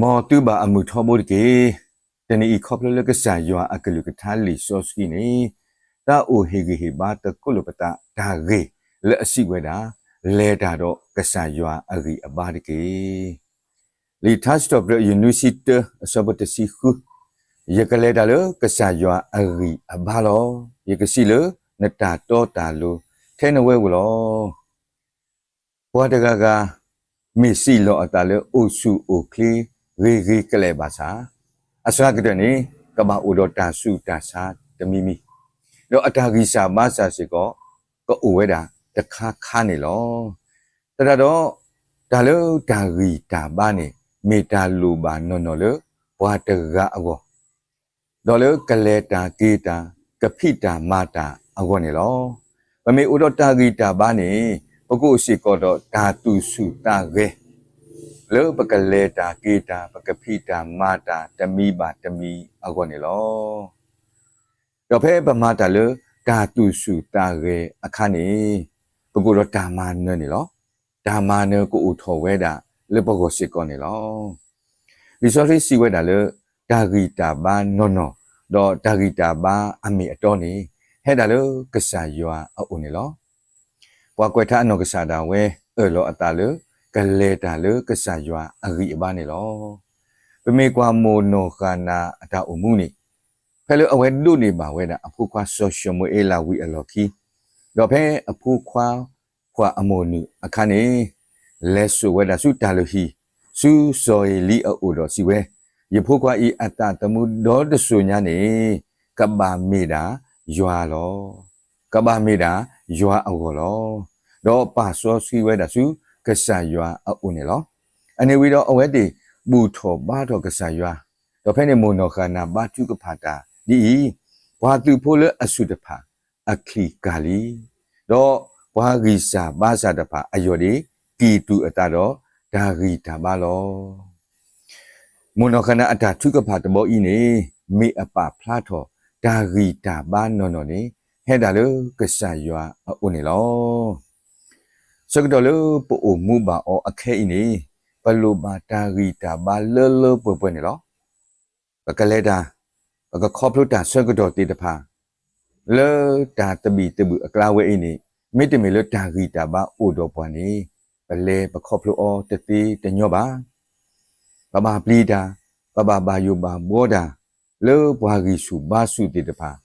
မ်သုဘၣ်အမုာ်ထီဘိတက့ၢ်. တနံၤအံၤခီဖျိလၢကစၢ်ယွၤအကလုၢ်ကထါလံာ်စီဆှံန့ၣ် တၢ်အိၣ်ဟ့ၣ်ဂံၢ်ဟ့ၣ်ဘါသကိးလိာ်ပသးတၢ်ဂ့ၢ်လၢအစံးဝဲဒၣ်, လဲၤတၢ်ဒီးကစၢ်ယွၤအဂံၢ်အဘါတက့ၢ်. လံာ်ထါစံးထီၣ်ပတြၢၤယနွံဆံတၢအဆၢဖိတဆံဃု, ယကလဲၤတၢ်လၢကစၢ်ယွၤအဂံၢ်အဘါလီၤ. ယကစံးလၢနတၢ်တီတၢ်လိၤထဲနဝဲဧိၤလီၤ. ပှၤတဂၤဂၤ မ့ၢ်စံးလီၤအသးလၢအိၣ်ဆူၣ်အိၣ်ချ့ဂ့ၤဂ့ၤကလဲာ်ဘၣ်ဆၣ်, အစှၤကတၢၢ်န့ၣ် ကဘၣ်အိၣ်ဒီးတၢ်ဆူးတၢ်ဆါတမံၤမံၤ, ဒီးအတၢ်ဂံၢ်စၢ်ဘါစၢ်စ့ၢ်ကီး ကအိၣ်ဝဲဒၣ်တခါခါန့ၣ်လီၤ. သတးဒီး တၢ်လၢတၢ်ဂံၢ်တၢ်ဘါန့ၣ် မ့ၢ်တၢ်လိၣ်ဘၣ်နီၢ်နီၢ်လၢပှၤတဂၤအဂီၢ် ဒီးလၢကလဲၤတၢ်က့ၤတၢ် ကဖံးတၢ်မၤတၢ်အဂီၢ်န့ၣ်လီၤ. ပမ့ၢ်အိၣ်ဒီးတၢ်ဂံၢ်တၢ်ဘါန့ၣ် ပကအိၣ်စ့ၢ်ကီးဒီးတၢ်သူၣ်ဆူၣ်သးဂဲၤ လၢပကလဲၤတၢ်က့ၤတၢ် ပကဖံးတၢ်မၤတၢ်တမံၤဘၣ်တမံၤအဂီၢ်န့ၣ်လီၤ. ဒီးဖဲပမၤတၢ်လၢတၢ်သူၣ်ဆူၣ်သးဂဲၤအခါန့ၣ် ပကအိၣ်ဒီးတၢ်မၤနၢၤန့ၣ်လီၤ. တၢ်မၤနၢၤကအိၣ်ထီၣ်ဝဲဒၣ်လၢပဂီၢ်စ့ၢ်ကီးန့ၣ်လီၤ. လံာ်စီဆှံစံးဝဲဒၣ်လၢ တၢ်ဂံၢ်တၢ်ဘါနီၢ်နီၢ် ဒီးတၢ်ဂံၢ်တၢ်ဘါအမ့ၢ်အတီန့ၣ် ဟဲဒၣ်လၢကစၢ်ယွၤအအိၣ်န့ၣ်လီၤ. ပှၤကွဲးထါအနီၢ်ကစၢ်ဒၣ်ဝဲ အၢၣ်လီၤအသးလၢ ကလဲၤတၢ်လၢကစၢ်ယွၤအဂံၢ်အဘါန့ၣ်လီၤ. ပမ့ၢ်ကွၢ်မိၢ်နီၢ်ဃၣ်နၤအတၢ်အိၣ်မူန့ၣ် ဖဲလၢအဝဲဒိးန့ၢ်ဘၣ်ဝဲဒၣ်အဖိခွါစီၤၡမူၤအ့လးဝံၤအလီၢ်ခံ, ဒီးဖဲအဖိခွါခွါအမိၢ်နုာ်အခါန့ၣ် လဲၤစိာ်ဝဲဒၣ်ဆူတၢ်လုၢ်ဟံၣ် ဆူစီၤဧ့လံအအိၣ်ဒီးစံးဝဲ, ယဖိခွါအံၤအသးသမူဒီတစိၤညါန့ၣ် ကဘၣ်မ့ၢ်ဒၣ်ယွၤလီၤ. ကဘၣ်မ့ၢ်ဒၣ်ယွၤအဂီၢ်လီၤ. ဒီးပာ်စီဆှံဝဲဒၣ်ဆူကစၢ်ယွၤအအိၣ်န့ၣ်လီၤ. အန့ၣ်ဝံၤဒီးအဝဲသ့ၣ်ဘူၣ်ထီၣ်ဘါထီၣ်ကစၢ်ယွၤ, ဒီးဖဲန့ၣ်မိၢ်နီၢ်ဃၣ်နၤဘါထုကဖၣ်တၢ်ဒ်အံၤ, ပှၤသုးဖိလၢအဆူၣ်တဖၣ်အချံၣ်ကၢ်လံ, ဒီးပှၤဂံၢ်စၢ်ဘါစၢ်တဖၣ်အယီၢ်ဒ့ ကံၢ်တူာ်အသးဒီးတၢ်ဂံၢ်တၢ်ဘါလီၤ. မိၢ်နီၢ်ဃၣ်နၤအတၢ်ထုကဖၣ်တဘီအံၤန့ၣ် မ့ၢ်အပာ်ဖျါထီၣ်တၢ်ဂံၢ်တၢ်ဘါနီၢ်နီၢ်န့ၣ် ဟဲဒၣ်လၢကစၢ်ယွၤအအိၣ်န့ၣ်လီၤ. ဆၢကတီၢ်လၢပအိၣ်မူဘၣ်အီၤအခဲအံၤန့ၣ် ပလိၣ်ဘၣ်တၢ်ဂံၢ်တၢ်ဘါလၢလၢပှဲၤပှဲၤန့ၣ်လီၤ. ပကလဲၤတၢ်, ပကခီဖျိတၢ်ဆၢကတီၢ်သ့ၣ်တဖၣ် လၢတၢ်သဘံၣ်သဘုၣ်အကျါဝဲအံၤန့ၣ် မ့တမ့ၢ်လၢတၢ်ဂံၢ်တၢ်ဘါအိၣ်ဒီးပှၤန့ၣ် ပလဲၤပခီဖျိအီၤတသ့တညီဘၣ်. ပဘၣ်ပျံၤတၢ်, ပဘၣ်ဘၣ်ယိၣ်ဘၣ်ဘှီတၢ် လၢပှၤဂံၢ်ဆူၣ်ဘါဆူၣ်သ့ၣ်တဖၣ်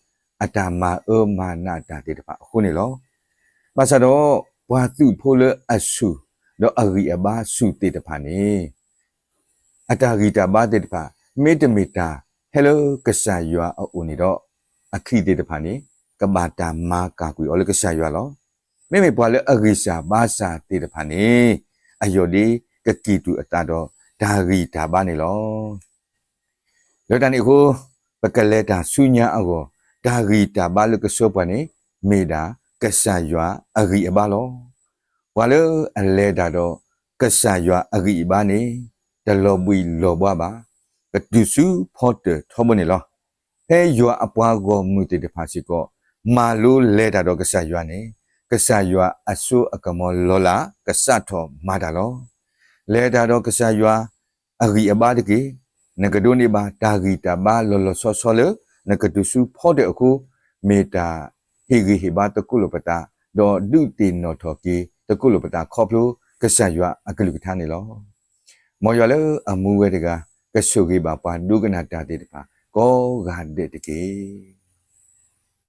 အတၢ်မၤအၢမၤနးတၢ်သ့ၣ်တဖၣ်အဃိန့ၣ်လီၤ. ဘၣ်ဆၣ်ဒီး ပှၤသုးဖိလၢအဆူၣ် ဒီးအဂံၢ်အဘါဆူၣ်သ့ၣ်တဖၣ်န့ၣ် အတၢ်ဂံၢ်တၢ်ဘါသ့ၣ်တဖၣ် မ့တမ့ၢ်တၢ်ဟဲလၢကစၢ်ယွၤအအိၣ်န့ၣ်ဒီး အချံၣ်သ့ၣ်တဖၣ်န့ၣ် ကဘၣ်တၢ်မၤကၢ်ကွံာ်အီၤလၢကစၢ်ယွၤလီၤ. မ့မ့ၢ်ပှၤလၢအဂံၢ်စၢ်ဘါစၢ်သ့ၣ်တဖၣ်န့ၣ် အယီၢ်ဒ့ကကံၢ်တူာ်အသးဒီးတၢ်ဂံၢ်တၢ်ဘါန့ၣ်လီၤ. လၢတၢ်န့ၣ်အဃိ ပကလဲၤတၢ်ဆူညါအဂီၢ် တၢ်ဂံၢ်တၢ်ဘါလၢကဆှၢပှၤန့ၣ် မ့ၢ်ဒၣ်ကစၢ်ယွၤအဂံၢ်အဘါလီၤ. ပှၤလၢအလဲၤတၢ်ဒီးကစၢ်ယွၤအဂံၢ်အဘါန့ၣ် တလီၤဘှံးလီၤဘှါဘၣ်, ကတုၤဆူဖီတၢၣ်ထီဘိန့ၣ်လီၤ. ဖဲယွၤအပှၤဂီၢ်မုၢ်သ့ၣ်တဖၣ်စ့ၢ်ကီး မၤလိလဲၤတၢ်ဒီးကစၢ်ယွၤန့ၣ် ကစၢ်ယွၤအစိအကမီၤလီၤလး ကစးထီၣ်မၤတၢ်လီၤ. လဲၤတၢ်ဒီးကစၢ်ယွၤအဂံၢ်အဘါတက့ၢ်. နကဒိးန့ၢ်ဘၣ်တၢ်ဂံၢ်တၢ်ဘါလီၤလီၤဆီဆီလၢ နကတုၤဆူဖီတၢၣ်အဃိ မ့ၢ်တၢ်ဟ့ၣ်ဂံၢ်ဟ့ၣ်ဘါသကိးလိာ်ပသး ဒီးဒုးသ့ၣ်နီၣ်ထီၣ်က့ၤသကိးလိာ်ပသးခီဖျိကစၢ်ယွၤအကလုၢ်ကထါန့ၣ်လီၤ. မ်ယွၤလၢအမူဝဲတဂၤ ကဆိၣ်ဂ့ၤဘၣ်ပှၤဒိကနၣ်တၢ်သ့ၣ်တဖၣ် ကိးဂၤဒဲးတက့ၢ်.